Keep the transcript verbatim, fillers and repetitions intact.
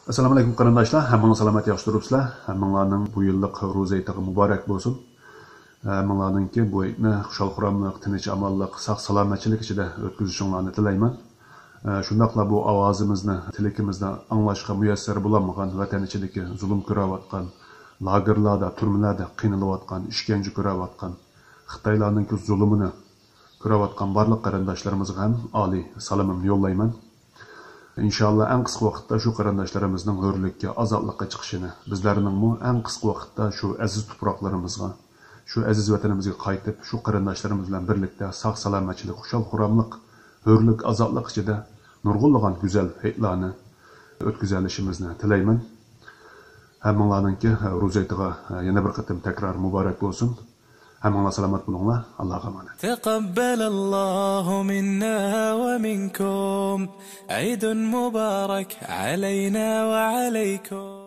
ئەسسالامۇ ئەلەيكۇم قېرىنداشلار، ھەممىڭلار سالامەت ياخشى تۇرۇپسىلەر؟ ھەممىڭلارنىڭ بۇ يىللىق روزا ھېيتىغا مۇبارەك بولسۇن. ھەممىڭلارنىڭكى بۇ ھېيتنى خۇشال-خۇراملىق، تىنچ-ئامانلىق، ساق-سالامەتچىلىك ئىچىدە ئۆتكۈزۈشۈڭلارنى تىلەيمەن. شۇنداقلا بۇ ئاۋازىمىزنى، تىلىكىمىزنى ئاڭلاشقا مۇيەسسەر بولالمىغان ۋەتەن ئىچىدىكى زۇلۇم كۆرۈۋاتقان، لاگېرلاردا، تۈرمىلەردە قىينىلىۋاتقان، ئىشكەنجە كۆرۈۋاتقان، خىتايلارنىڭكى زۇلۇمىنى كۆرۈۋاتقان بارلىق قېرىنداشلىرىمىزغا ھەم ئالىي سالىمىمنى يوللايمەن. ئىنشاللا ئەڭ قىسقا ۋاقىتتا شۇ قېرىنداشلىرىمىزنىڭ ھۆرلۈككە، ئازادلىققا چىقىشىنى، بىزلەرنىڭمۇ ئەڭ قىسقا ۋاقىتتا شۇ ئەزىز تۇپراقلىرىمىزغا، شۇ ئەزىز ۋەتىنىمىزگە قايتىپ، شۇ قېرىنداشلىرىمىز بىلەن بىرلىكتە ساق-سالامەتچىلىك، خۇشال-خۇراملىق، ھۆرلۈك، ئازادلىق ئىچىدە نۇرغۇنلىغان گۈزەل ھېيتلارنى ئۆتكۈزەلىشىمىزنى تىلەيمەن. ھەممىڭلارنىڭكى روزا ھېيتىغا يەنە بىر قېتىم تەكرار مۇبارەك بولسۇن. ھەممىڭلار سالامەت بولۇڭلار. ئاللاغا ئامانەت. تەقەببەلەللاھۇ مىننا ۋە مىنكۇم. ئەيدۇن مۇبارەك ئەلەينا ۋە ئەلەيكۇم.